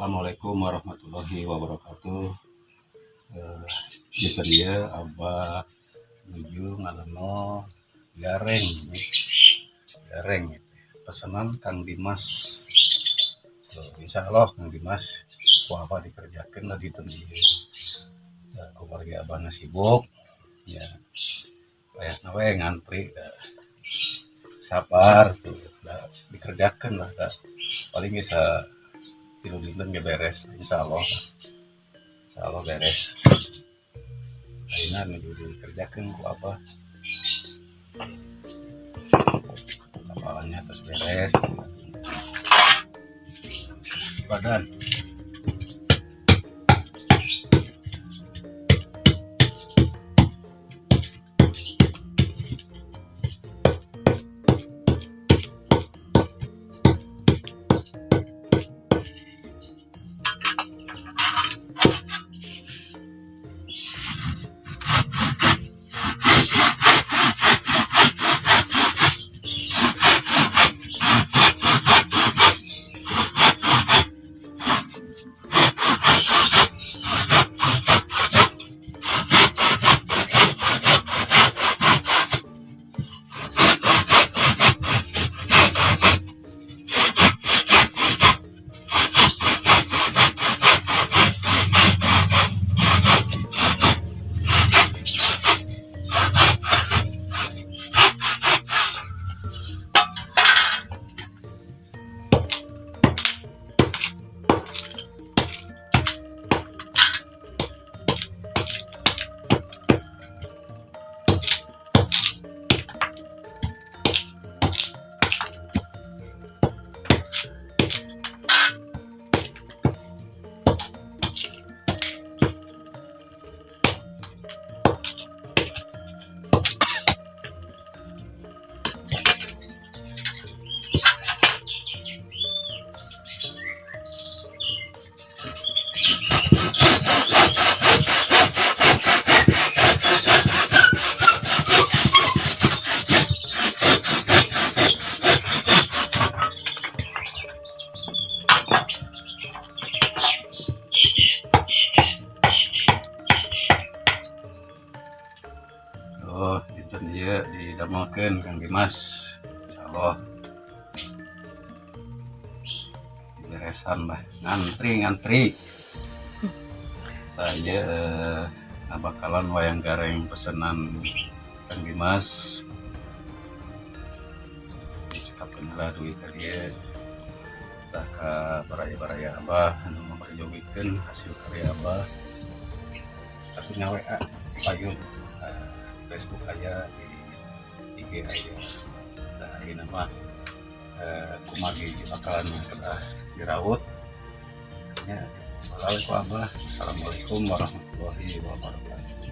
Assalamualaikum warahmatullahi wabarakatuh. Dinten ieu Abah nuju ngaleno gareng, gareng pesanan Kang Dimas. Tuh, insya Allah Kang Dimas ku Abah dikerjakan lah dinten ieu. Ya, keluarga Abahna sibuk ya, kayakna we ngantri da. Sabar tuh da, dikerjakan lah da. Paling bisa 3 dinten ge beres, insya Allah, insya Allah beres. Ayeuna nuju dikerjakan ku Abah, kapalannya terus beres badan. Oh, dinten ieu didamelkeun Kang Dimas, insyaallah beresan lah, ngantri ngantri. Tah, ieu bakalan wayang gareng pesanan Kang Dimas. Dicekapkeun heula dugi ka dieu. Tah, ka baraya-baraya Abah anu memerjogikeun hasil karya Abah, tapi nga-WA payun, Facebook aya, di IG aya. Nah, ayeuna mah kumargi bakalan kedah diraut nya ku Abah. Assalamualaikum warahmatullahi wabarakatuh.